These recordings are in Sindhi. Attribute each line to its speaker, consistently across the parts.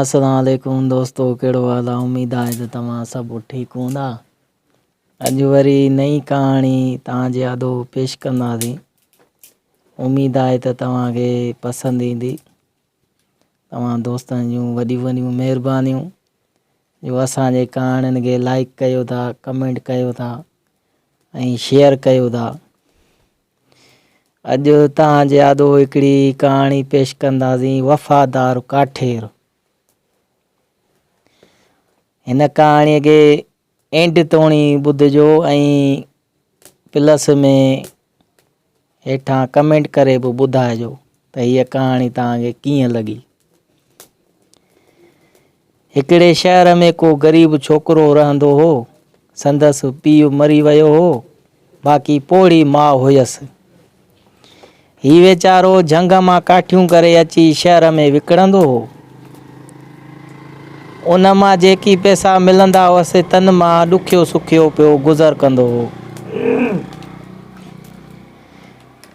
Speaker 1: السلام عليڪم دوستو ڪهڙو حال آ اميد آهي ته توهان سڀ ٺيڪ هوندا اڄ وري نئين ڪهاڻي توهان جي آڏو پيش ڪنداسين اميد آهي ته توهان کي پسند ايندي توهان دوستن جون وڏيون وڏيون مهربانيون جو اسان جي ڪهاڻين کي لائڪ ڪيو ٿا ڪمينٽ ڪيو ٿا ۽ شيئر ڪيو ٿا اڄ توهان جي آڏو هڪڙي ڪهاڻي پيش ڪنداسين وفادار ڪاٺير. هن ڪهاڻيء کي اينڊ توڻي ٻڌجو ۽ پلس ۾ هيٺان ڪمينٽ ڪري به ٻڌائجو ته هيء ڪهاڻي توهان کي ڪيئن لڳي. هڪڙي شهر ۾ ڪو غريب ڇوڪرو رهندو هو. سندس پيء مري ويو هو، باقي پوڙهي ماء هيس. هي ويچارو جهنگ مان ڪاٺيون ڪري اچي شهر ۾ وڪڻندو هو. ان مان جيڪي پئسا ملندا هئس، تن مان ڏکيو سکيو پيو گذر ڪندو هو.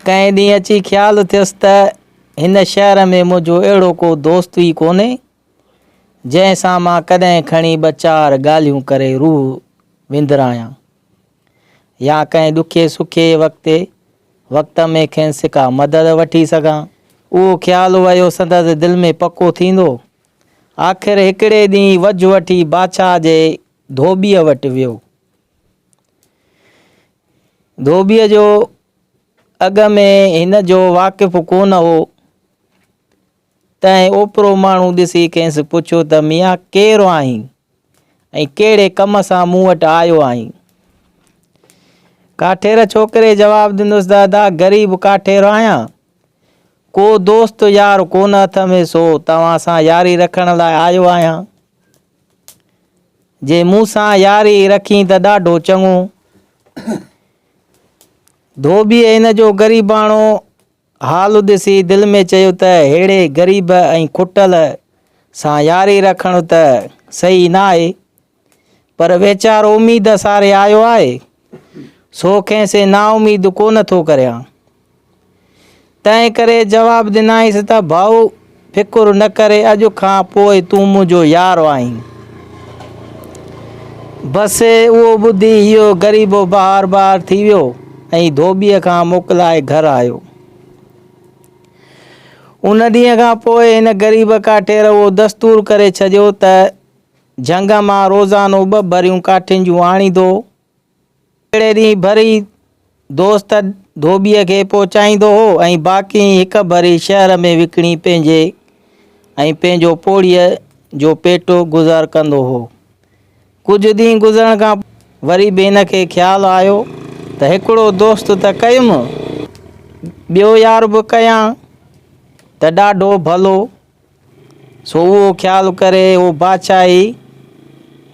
Speaker 1: ڪنهن ڏينهن اچي خيال ٿيس ته هن شهر ۾ منهنجو اهڙو ڪو دوست ئي ڪونهي، جنهن سان مان ڪڏهن کڻي ٻه چار ڳالهيون ڪري روح وندرايان يا ڪنهن ڏکي سکي وقتي وقت ۾ کينس ڪا مدد وٺي سگهان. اهو خيال ويو سندس دل ۾ پڪو ٿيندو. آخر هڪڙي ڏينهن وجهه وٺي بادشاهه جي ڌوٻيء وٽ ويو. ڌوٻيء جو اڳ ۾ هن جو واقف ڪونه هو، تنهن اوپرو ماڻهو ڏسي کيس پڇيو ته ميان ڪير آهين ۽ ڪهڙي ڪم سان مون وٽ آيو آهين؟ ڪاٺير ڇوڪري جواب ڏنس ته ادا غريب ڪاٺير آهيان، ڪو دوست يار ڪونه اٿم سو توهان سان ياري رکڻ لاء آيو آهيان. جي مون سان ياري رکين ته ڏاڍو چڱو. ڌوٻيء هن جو غريباڻو حال ڏسي دل ۾ چيو ته ههڙي غريب ۽ کٽل سان ياري رکڻ ته صحيح ناهي، پر ويچارو اميد ساري آيو آهي، سو کيس نااميد ڪو نه ٿو ڪريان. تنهن ڪري جواب ڏنائينس ته ڀائو فڪر نه ڪري اڄ کان پوء تون منهنجو يار آهين. بس اهو ٻڌي اهو غريبو بهار بهار ٿي ويو ۽ ڌوٻيء کان موڪلائي گهر آيو. ان ڏينهن کان پوء هن غريب ڪاٺير اهو دستور ڪري ڇڏيو ته جهنگ مان روزانو ٻه ڀريون ڪاٺين جون آڻيندو. هڪڙي ڏينهن ڀري دوست ڌوٻيء کي پهچائيندو هو ۽ باقي هڪ ڀري شهر ۾ وڪڻي پنهنجي ۽ پنهنجو پوڙهيء جو پيٽ گذر ڪندو هو. ڪجهه ڏينهن گذرڻ کان پوء وري به هن کي خيال آيو ته هڪڙو دوست ته ڪيم، ٻيو يار به ڪيان ته ڏاڍو ڀلو. سو اهو خيال ڪري هو بادشاهي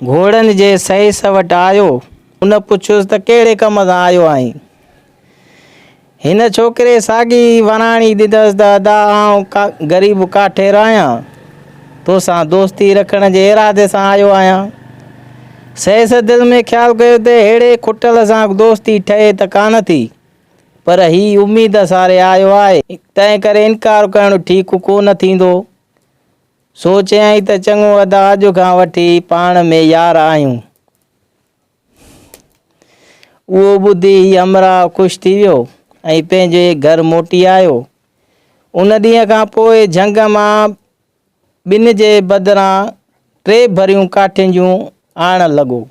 Speaker 1: گهوڙن جي سئيس وٽ آيو. ان پڇيس ته ڪهڙي ڪم سان آيو آهين؟ هن ڇوڪري ساڳي وراڻي ڏنس ته ادا آئون غريب ڪاٺير آهيان، توسان دوستي رکڻ جي ارادي سان آيو آهيان. سئيس دل ۾ خيال ڪيو ته ههڙي کٽل سان دوستي ٺهي ته ڪانه ٿي. پر هي اميد ساري آيو آهي، تنهن ڪري انڪار ڪرڻ ٺيڪ ڪو نه ٿيندو. سو چيائين ته چڱو ادا اڄ کان وٺي پاڻ ۾ يار آهيون. اهو ٻڌي هي همراهه خوش ٿي ويو ۽ پنهنجي گهر موٽي آيو. ان ڏينهن کان پوء جهنگ مان ٻن جي بدران ٽي ڀريون ڪاٺين جون آڻڻ لڳو،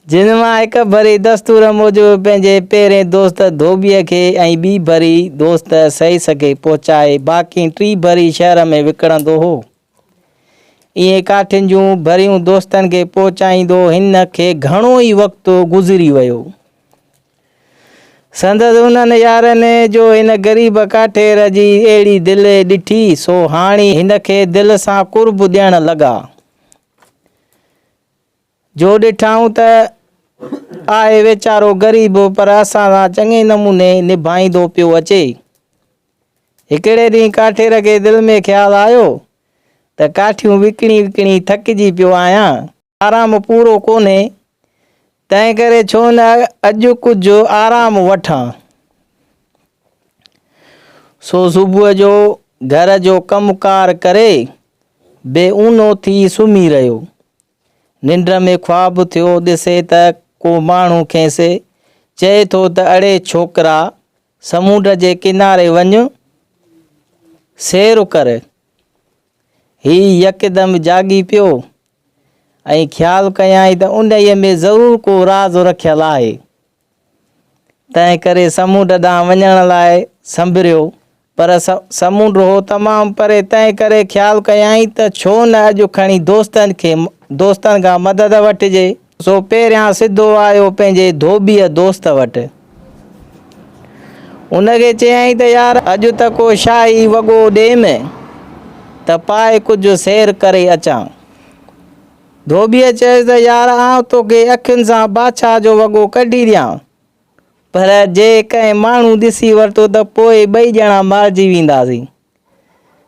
Speaker 1: جن مان هڪ ڀري دستور موجب پنهنجي پهرين دوست ڌوٻيء کي ۽ ٻي ڀري دوست سئيس کي پهچائي باقي ٽي ڀري شهر ۾ وڪڻندو هو. ائين ڪاٺين جون ڀريون دوستن کي پهچائيندو هن کي گهڻو ئي وقت گذري ويو. سندس انهن يارن جو هن غريب ڪاٺير جي اهڙي دل ڏٺي، سو هاڻي هن کي دل سان قرب ڏيڻ لڳا. جو ڏٺائون ته آهي ويچارو غريب پر اسان سان چڱي نموني نڀائيندو پيو اچي. هڪڙي ڏينهن ڪاٺير کي دل ۾ خيال آيو ته ڪاٺيون وڪڻي وڪڻي ٿڪجي پيو آهيان. آرام پورو ڪونهي، تنهنڪري ڇو نه اڄ ڪجهه آرام وٺان. سو صبح جو گهر جو ڪم ڪار ڪري، بي اونو ٿي سمهي رهيو. ننڊ ۾ خواب ٿيو ڏسي ته ڪو ماڻهو کيس چئي ٿو ته اڙي ڇوڪرا سمونڊ جي ڪناري وڃ سير ڪر. هي يڪدم جاڳي پيو ۽ خيال ڪيائين ته انهيء ۾ ضرور ڪو راز رکيل آهي. تنهن ڪري سمونڊ ڏانهن وڃڻ لاء سنڀريو، پر سمونڊ هو تمام پري، تنهن ڪري خيال ڪيائين ته ڇو نه اڄ کڻي دوستن کي دوستن کان مدد وٺجي. سو پهريان سڌو آيو پنهنجي ڌوٻيء دوست وٽ. ان کي چيائين ته يار اڄ ته ڪو شاهي وڳو ڏيم ته پائي ڪجهه سير ڪري اچان. ڌوٻيء چيس ته يار آئون توکي اکين سان بادشاهه جو وڳو ڪڍي ڏيان، پر جي ڪنهن ماڻهو ڏسي ورتو ته پوء ٻئي ڄڻا مارجي وينداسين.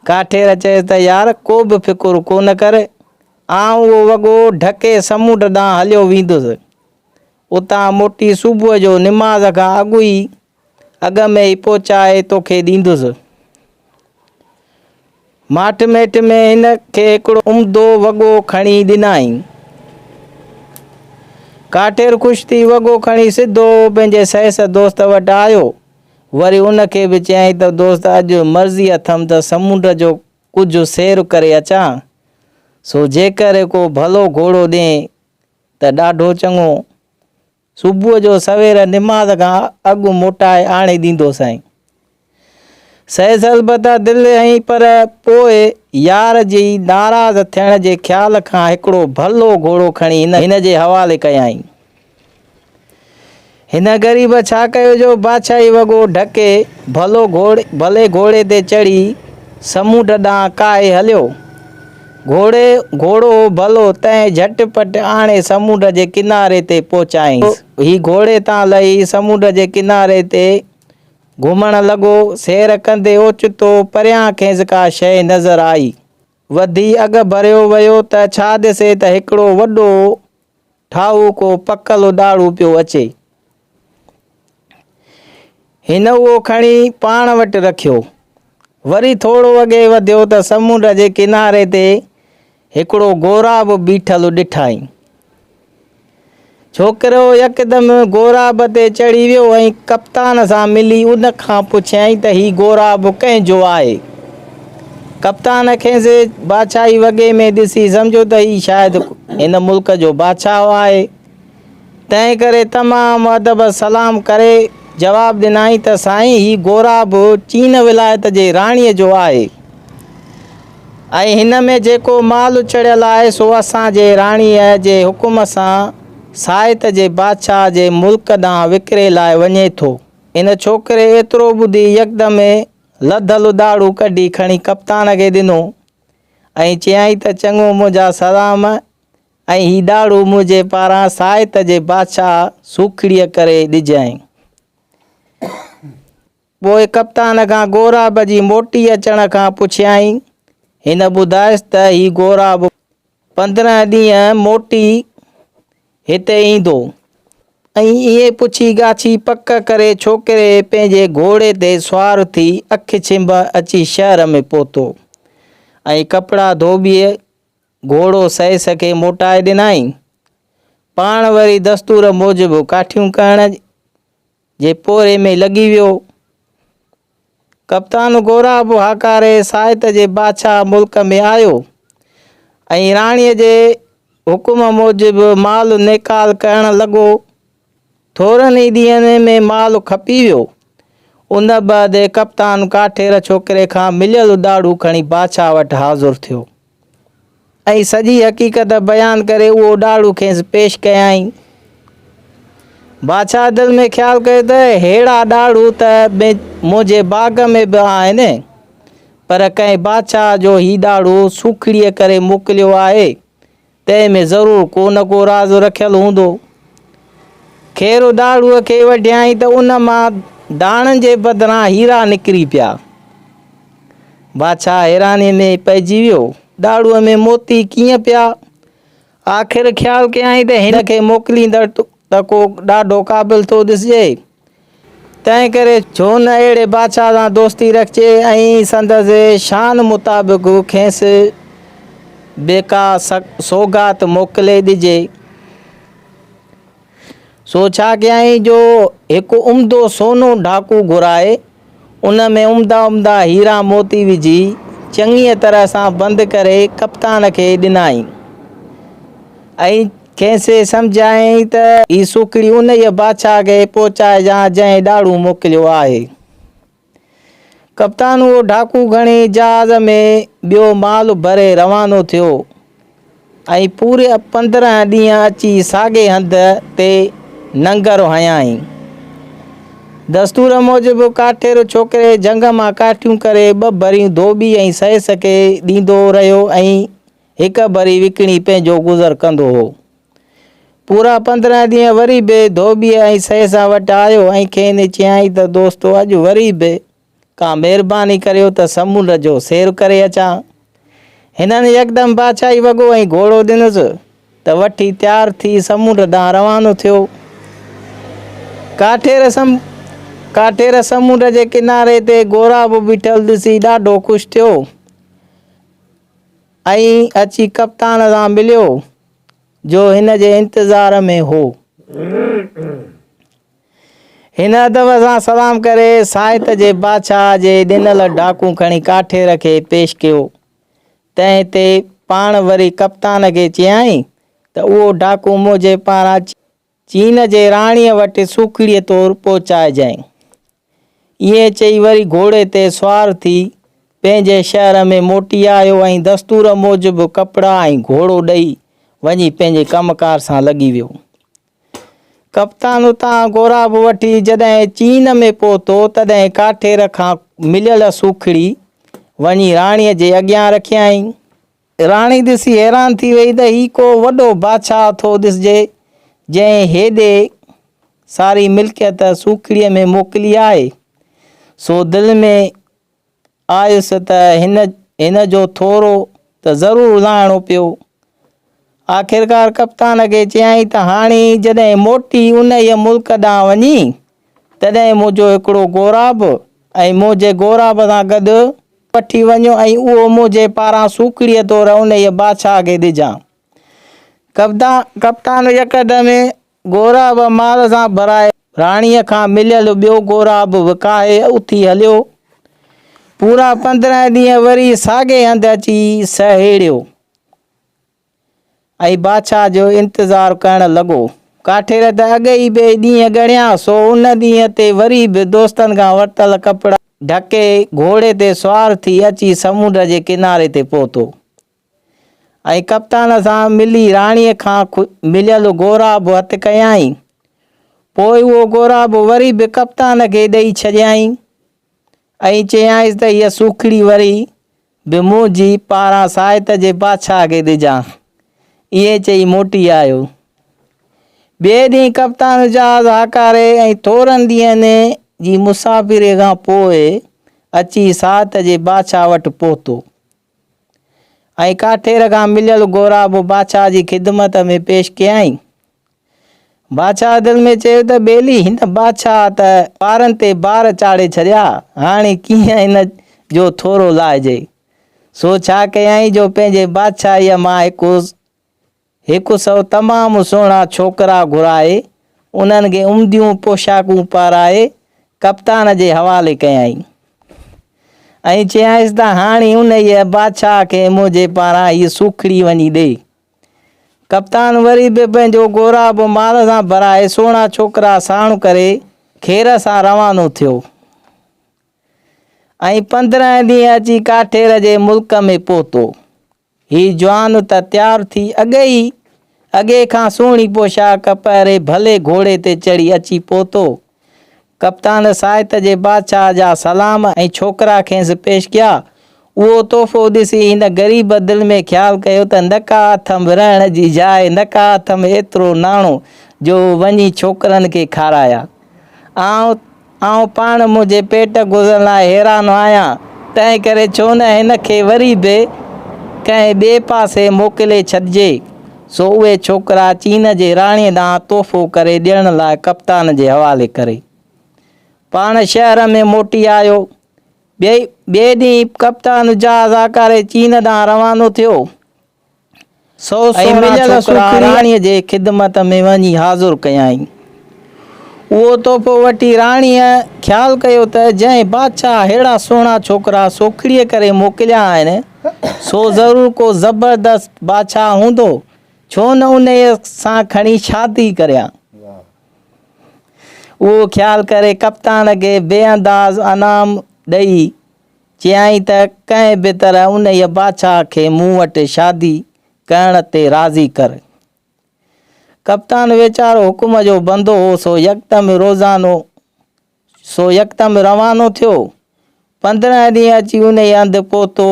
Speaker 1: ڪاٺير چيس ته يار ڪو به فڪر ڪونه ڪر، آئون اهو وڳو ڍڪي سمونڊ ڏانهن هليو ويندس. اتان موٽي صبح جو نماز کان اڳ ئي اڳ ۾ ئي پهچائي توکي ڏيندس. ماٺ ميٺ ۾ هن کي هڪڙو عمدو وڳو کڻي ڏنائين. ڪاٺير خوش ٿي وڳو کڻي سڌو پنهنجي سئيس دوست وٽ آيو. وري ان کي به چيائين ته دوست اڄ مرضي اٿم ته سمنڊ جو ڪجهه سير ڪري اچان، سو جيڪر ڪو ڀلو گهوڙو ڏئين ته ڏاڍو چڱو. صبح جو سوير نماز کان اڳ موٽائي آڻي ڏيندوسانء. سئيس البته دل هنئي پر پوء يار جي ناراض ٿيڻ جي خيال کان هڪڙو ڀلو گهوڙو کڻي هن جي حوالي ڪيائين. هن غريب ڇا ڪيو جو بادشاهي وڳو ڍڪي ڀلو ڀلي گهوڙي تي چڙهي سمونڊ ڏانهن ڪاهي هليو. گهوڙي گهوڙو هو ڀلو، تنهن جهٽ پٽ آڻي سمونڊ جي ڪناري تي پهچايائينس. هي گهوڙي تان لهي سمونڊ جي ڪناري تي گهمڻ لڳو. سير ڪندي اوچتو پريان کيس ڪا شيء نظر آئي. وڌي اڳ ڀريو ويو ته ڇا ڏسي ته هڪڙو وڏو ٺاهوڪو پڪل ڏاڙهون پيو اچي. هن اهو کڻي پاڻ وٽ رکيو. وري ٿورو اڳي وڌيو ته سمنڊ جي ڪناري تي هڪڙو غوراب بيٺل ڏٺائين. ڇوڪرو يڪدم غوراب تي چڙهي ويو ۽ ڪپتان سان ملي ان کان پڇيائين ته هي غوراب ڪنهن جو آهي؟ ڪپتان کيس بادشاهي وڳي ۾ ڏسي سمجهيو ته هي شايد هن ملڪ جو بادشاهه آهي. تنهن ڪري تمام ادب سلام ڪري جواب ڏنائين ته سائين هي غوراب چين ولايت جي راڻيء جو آهي ۽ هن ۾ جيڪو مال چڙهيل آهي سو اسان جي راڻيء جي حڪم سان سائت جي بادشاهه جي ملڪ ڏانهن وڪري لاء وڃي ٿو. ان ڇوڪري ايترو ٻڌي يڪدم لڌل ڏاڙهون ڪڍي کڻي ڪپتان کي ڏنو ۽ چيائين ته چڱو منهنجا سلام ۽ هي ڏاڙهون منهنجي پاران سائت جي بادشاهه سوکڙيء ڪري ڏجانء. پوء ڪپتان کان غوراب جي موٽي اچڻ کان پڇيائين. هن ٻڌايس ته هي غوراب 15 ڏينهن موٽي هتي ايندو. ۽ ائين پڇي ڳاڇي پڪ ڪري ڇوڪري پنهنجي گهوڙي تي سوار ٿي اک ڇنڀ اچي شهر ۾ پهتو ۽ ڪپڙا ڌوٻيء گهوڙو سئيس کي موٽائي ڏنائين. پاڻ وري دستور موجب ڪاٺيون ڪهڻ جي پورهيي ۾ لڳي ويو. ڪپتان غوراب هاڪاري سائت جي بادشاهه ملڪ ۾ آيو ۽ راڻيء جي حڪم موجب مال نيڪال ڪرڻ لڳو. ٿورن ئي ڏينهن ۾ مال کپي ويو. ان بعد ڪپتان ڪاٺير ڇوڪري کان مليل ڏاڙهون کڻي بادشاهه وٽ حاضر ٿيو ۽ سڄي حقيقت بيان ڪري اهو ڏاڙهون کيس پيش ڪيائين. بادشاهه دل ۾ خيال ڪيو ته ههڙا ڏاڙهون ته منهنجي باغ ۾ به آهن، پر ڪنهن بادشاهه جو هي ڏاڙهون سوکڙيء ڪري موڪليو آهي، تنهن ۾ ضرور ڪو نه ڪو راز رکيل هوندو. خير ڏاڙهوء کي وڍيائين ته ان مان داڻن جي بدران هيرا نڪري پيا. بادشاهه حيرانيء ۾ پئجي ويو. ڏاڙهوء ۾ موتي ڪيئن پيا؟ آخر خيال ڪيائين ته هن کي موڪليندڙ ته ڪو ڏاڍو قابل ٿو ڏسجي. تنهنڪري ڇو نه اهڙي بادشاهه سان دوستي رکجي ۽ سندس شان مطابق کيس به ڪا سوغات موڪلي ڏجي. سو ڇا ڪيائين جو هڪ عمدو سونو ڍاڪو گهرائي، ان ۾ عمدا عمدا هيرا موتي وجهي، چڱيء طرح سان بند ڪري ڪپتان کي ڏنائين ۽ کيس سمجهايائين ته هي سوکڙي انهيء بادشاهه کي پهچائجان جنهن ڏاڙهون موڪليو آهي. ڪپتان اهو ڍاڪو کڻي جهاز ۾ ٻيو مال ڀري روانو ٿيو ۽ پورا 15 ڏينهن اچي ساڳئي هنڌ تي ننگر هنيائين. دستور موجب ڪاٺير ڇوڪري جهنگ مان ڪاٺيون ڪري ٻه ڀريون ڌوٻي ۽ سئيس کي ڏيندو رهيو ۽ هڪ ڀري وڪڻي پنهنجو گذر ڪندو هو. پورا 15 ڏينهن وري به ڌوٻيء ۽ سهسا وٽ آيو ۽ کين چيائين ته دوستو اڄ وري به ڪا مهرباني ڪريو ته سمنڊ جو سير ڪري اچان. هنن يڪدم بادشاهي وڳو ۽ گهوڙو ڏنس ته وٺي تيار ٿي سمنڊ ڏانهن روانو ٿيو. ڪاٺير سمنڊ جي ڪناري تي غوراب بيٺل ڏسي ڏاڍو خوش ٿيو ۽ اچي ڪپتان سان مليو. جو هن جي انتظار ۾ هو. هن ادب سان سلام ڪري ساهت جي بادشاهه جي ڏنل ڊاڪون کڻي ڪاٺير کي پيش ڪيو. تنهن تي پاڻ وري ڪپتان کي چيائين ته اهو ڊاڪون منهنجي پاران چين جي راڻيء وٽ سوکڙيء طور پهچائجانء. ائين چئي وري گهوڙي تي سوار ٿي پنهنجي شهر ۾ موٽي آيو ۽ دستور موجب ڪپڙا ۽ گهوڙو ڏئي وڃي پنهنجي ڪم ڪار سان لڳي ويو. ڪپتان اتان غوراب وٺي جڏهن چين ۾ پهتو، تڏهن ڪاٺير کان مليل سوکڙي وڃي راڻيء جي اڳيان رکيائين. راڻي ڏسي حيران ٿي وئي ته هي ڪو وڏو بادشاهه ٿو ڏسجي، جنهن هيڏي ساري ملڪيت سوکڙيء ۾ موڪلي آهي. سو دل ۾ آيس ته هن جو ٿورو ته ضرور لاهڻو پيو. آخرڪار ڪپتان کي چيائين ته هاڻي جڏهن موٽي انهيء ملڪ ڏانهن وڃين، تڏهن منهنجو هڪڙو غوراب ۽ منهنجي غوراب سان گڏ وٺي وڃ ۽ اهو منهنجي پاران سوکڙيء طور انهيء بادشاهه کي ڏجان. ڪپتان يڪدم غوراب مال سان ڀرائي راڻيء کان مليل ٻيو غوراب به ڪاهي اٿي هليو. پورا 15 ڏينهن وري ساڳئي هنڌ اچي سهيڙيو. ۽ بادشاهه جو انتظار ڪرڻ لڳو. ڪاٺير ته اڳ ئي ٻئي ڏينهن ڳڻيا، سو ان ڏينهن تي وري به دوستن کان ورتل ڪپڙا ڍڪي گهوڙي تي سوار ٿي اچي سمنڊ جي ڪناري تي پهتو ۽ ڪپتان سان ملي راڻيء کان مليل غوراب هٿ ڪيائين. پوء اهو غوراب وري به ڪپتان کي ڏئي ڇڏيائين ۽ چيائينس ته هيء سوکڙي وري به منهنجي پاران ساهت جي بادشاهه کي ڏجان. ائين چئي موٽي آيو. ٻئي ڏينهن ڪپتان جهاز هاڪاري ۽ ٿورن ڏينهن جي مسافريء کان پوء اچي ساهت جي بادشاهه وٽ پهتو ۽ ڪاٺير کان مليل غوراب بادشاهه جي خدمت ۾ پيش ڪيائين. بادشاهه دل ۾ چيو ته ٻيلي هن بادشاهه ته ٻارن تي بار چاڙهي ڇڏيا، هاڻي ڪيئن هن جو ٿورو لاهجي. سو ڇا ڪيائين جو پنهنجي بادشاهيء مان هڪ سئو تمام سهڻا ڇوڪرا گهرائي، انهن کي عمديون پوشاڪون پارائي، ڪپتان جي حوالي ڪيائين ۽ چيائينس ته هاڻي انهيء بادشاهه کي منهنجي پاران هيء سوکڙي وڃي ڏي. ڪپتان وري به پنهنجو غوراب مال سان ڀرائي سهڻا ڇوڪرا ساڻ ڪري خير سان روانو ٿيو ۽ 15 ڏينهن اچي ڪاٺير جي ملڪ ۾ پهتو. هي جوان ته تيار ٿي اڳي ئي اڳي کان سهڻي پوشاڪ پهري ڀلي گهوڙي تي چڙهي اچي پهتو. ڪپتان ساهت جي بادشاهه جا سلام ۽ ڇوڪرا کيس پيش ڪيا. اهو تحفو ڏسي هن غريب دل ۾ خيال ڪيو ته نه ڪا اٿم رهڻ جي جاء، نه ڪا اٿم ايترو ناڻو جو وڃي ڇوڪرن کي کارايان. آئون پاڻ منهنجي پيٽ گذر لاء حيران آهيان، تنهنڪري ڇو نه هن کي وري به ڪنهن ٻئي پاسي موڪلي ڇڏجي. سو اهي ڇوڪرا چين جي راڻيء ڏانهن تحفو ڪري ڏيڻ لاء ڪپتان جي حوالي ڪري، پاڻ شهر ۾ موٽي آيو. ٻئي ڏينهن ڪپتان جهاز هاڪاري چين ڏانهن روانو ٿيو. سو ۽ مليل سوکڙي راڻيء جي خدمت ۾ وڃي حاضر ڪيائين. اهو تحفو وٺي راڻيء خيال ڪيو ته جنهن بادشاهه ههڙا سهڻا ڇوڪرا سوکڙيء ڪري موڪليا آهن، سو ضرور ڪو زبردست بادشاهه هوندو، ڇو نه انهيء سان کڻي شادي ڪريان. اهو خيال ڪري ڪپتان کي بي انداز انعام ڏئي چيائين ته ڪنهن به طرح انهيء بادشاهه کي مون وٽ شادي ڪرڻ تي راضي ڪر. ڪپتان ويچارو حڪم جو بندو هو سو يڪدم روزانو سو يڪدم روانو ٿيو. 15 ڏينهن اچي انهيء هنڌ پهتو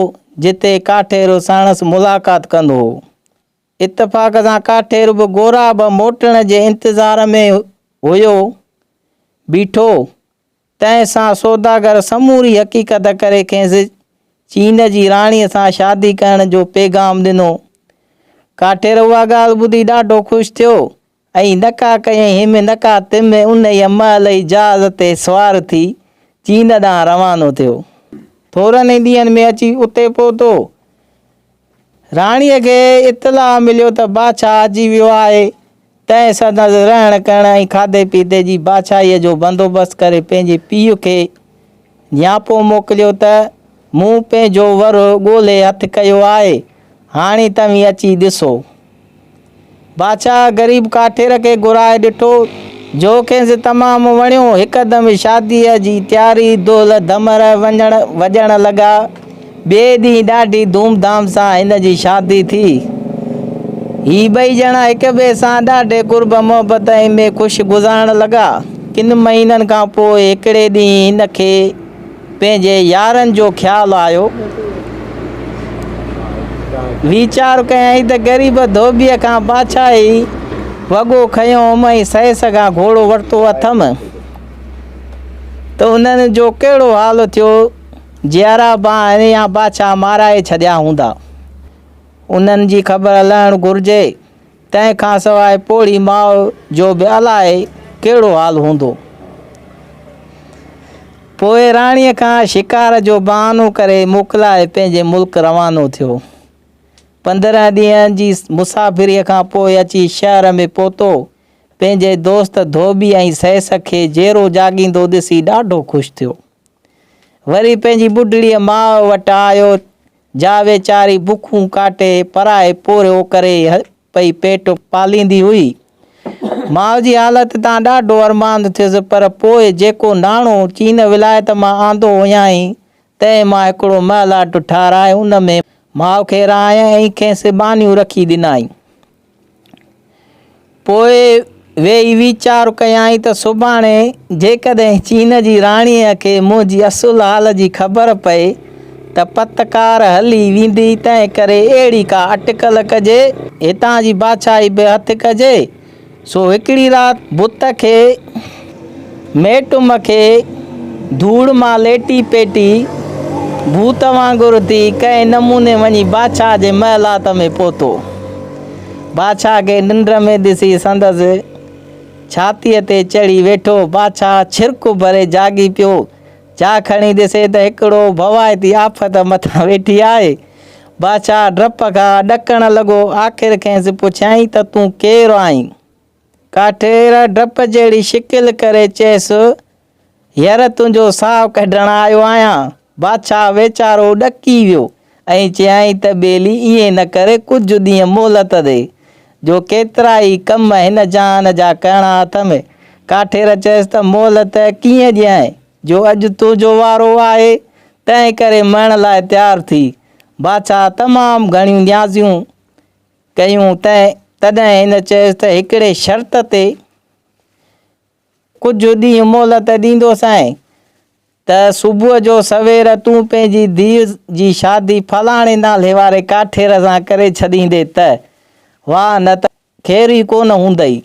Speaker 1: جتي ڪاٺيرو ساڻس ملاقات ڪندو هو. اتفاق سان ڪاٺيرو به غوراب موٽڻ جي انتظار ۾ هيو بيٺو. تنهن سان سوداگر سموري حقيقت ڪري کيس چين جي راڻيء سان شادي ڪرڻ جو پيغام ڏنو. ڪاٺير اها ڳالهه ٻڌي ڏاڍو خوش ٿيو ۽ نڪا ڪيائين هم نڪا تم انهيء مهل ئي جهاز تي سوار ٿي چين ڏانهن روانو ٿيو. ٿورن ئي ڏينهن ۾ اچي اتي پهتو. راڻيء کي اطلاع مليو ته بادشاهه اچي ويو آهي. تنهن سندس رهڻ ڪهڻ ۽ کاڌي پيتي جي بادشاهيء جو بندوبست ڪري پنهنجي پيء کي نياپو موڪليو ته، مون پنهنجو ور ڳولي هٿ ڪيو آهي، هاڻي توهين اچي ڏسو. بادشاهه غريب ڪاٺير کي گهرائي ڏٺو، جو کيس تمام وڻيو. هڪدم شاديء جي تياري، دهل ڌمر وڃڻ وڄڻ لڳا. ٻئي ڏينهن ڏاڍي ڌوم ڌام سان هن جي شادي ٿي. هي ٻئي ڄڻا هڪ ٻئي سان ڏاڍي قرب محبت ۽ ۾ خوش گذارڻ لڳا. ڪن مهينن کان پوء هڪڙي ڏينهن هن کي پنهنجي يارن جو خيال آيو. ويچار ڪيائين ته غريب ڌوٻيء کان بادشاهي وڳو کنيو هوم ۽ سئيس کان گهوڙو ورتو اٿم ته انهن جو ڪهڙو حال ٿيو. جيئرا به آهن يا بادشاهه مارائي ڇڏيا هوندا. انهن جي خبر لهڻ گهرجي. تنهن کان سواء پوڙهي ماء جو به الائي ڪهڙو حال هوندو. پوء راڻيء کان شڪار جو بهانو ڪري موڪلائي پنهنجي ملڪ روانو ٿيو. 15 ڏينهن جي مسافريء کان پوء اچي شهر ۾ پهتو. پنهنجي دوست ڌوٻي ۽ سئيس کي جيئرو جاڳيندو ڏسي ڏاڍو خوش ٿيو. وري پنهنجي ٻڍڙيء ماء وٽ آيو، جا ويچاري بکون ڪاٽي پرائي پورهيو ڪري پئي پيٽ پاليندي هئي. ماء جي حالت تان ڏاڍو ارمان ٿيس، پر پوء جيڪو ناڻو چين ولايت مان آندو هيائين، تنهن مان هڪڙو محلاٽ ٺهرائي ان ۾ ماء کي رهايائين ۽ کيس ٻانهيون رکي ڏنائين. پوء ويهي ويچار ڪيائين ته سڀاڻي جيڪڏهن چين جي راڻيء کي منهنجي اصل حال جي خبر پئي ته پتڪار هلي ويندي، تنهنڪري اهڙي ڪا اٽڪل ڪجي، هتان جي بادشاهي به هٿ ڪجي. سو هڪڙي رات بت کي ميٽ مکي ڌوڙ مان ليٽي پيٽي ڀوت وانگر ٿي ڪنهن نموني وڃي بادشاهه جي محلات ۾ پهتو. بادشاهه کي ننڊ ۾ ڏسي سندس ڇاتيء تي چڙهي ويٺو. بادشاهه ڇرڪ ڀري جاڳي پيو. جا کڻي ڏسي ته هڪڙو ڀوائتي آفت مٿان ويٺي آهي. بادشاهه ڊپ کان ڏڪڻ لڳو. آخر کيس پڇيائين ته تون ڪير آهين؟ ڪاٺير ڊپ جهڙي شڪل ڪري چيس، ير تنهنجو ساهه ڪڍڻ آيو آهيان. بادشاهه ويچارو ڏڪي ويو ۽ چيائين ته ٻيلي ائين نه ڪر، ڪجهه ڏينهن مهلت ڏي، جو ڪيترائي ڪم هن جهان جا ڪرڻا اٿم. ڪاٺير چيس ته مهلت ڪيئن ڏيانء، جو اڄ تنهنجو وارو آهي، تنهن ڪري مرڻ لاء تيار ٿي. بادشاهه تمام گهڻيون نيازيون ڪيون، تڏهن هن چيس ته هڪڙي شرط تي ڪجهه ڏينهن مهلت ڏيندوسانء ته صبح جو سوير تون پنهنجي ڌيء جي شادي فلاڻي نالي واري ڪاٺير سان ڪري ڇڏيندين ته واهه نه ته خير ئي ڪونه هوندئي.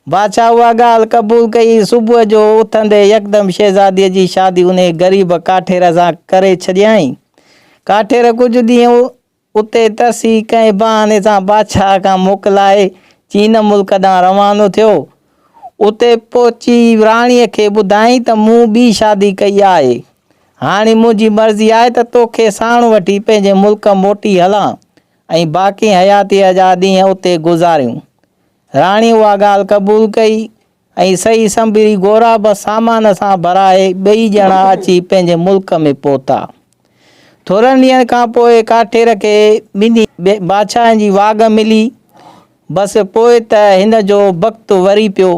Speaker 1: بادشاهه اها ڳالهه قبول ڪئي. صبح جو اٿندي يڪدم شهزاديء جي شادي انهيء غريب ڪاٺير سان ڪري ڇڏيائين. ڪاٺير ڪجهه ڏينهن اتي ترسي ڪنهن بهاني سان بادشاهه کان موڪلائي چين ملڪ ڏانهن روانو ٿيو. اتي پهچي راڻيء کي ٻڌايائين ته مون ٻي شادي ڪئي آهي. هاڻي منهنجي مرضي آهي ته توکي ساڻ وٺي پنهنجي ملڪ موٽي هلان. ۽ باقي حياتيء جا ڏينهن اتي گذاريون. راڻي اها ڳالهه قبول ڪئي ۽ سهي سنڀري غوراب سامان سان ڀرائي ٻئي ڄڻا اچي پنهنجي ملڪ ۾ پهتا. ٿورن ڏينهن کان پوء ڪاٺير کي ٻنهي بادشاهن جي واڳ ملي. بس پوء ته هن جو بخت وري پيو.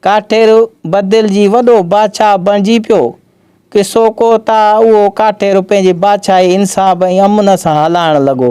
Speaker 1: ڪاٺير بدلجي وڏو بادشاهه بڻجي پيو. قصو ڪو تا اهو ڪاٺير پنهنجي بادشاهي انصاف ۽ امن سان هلائڻ لڳو.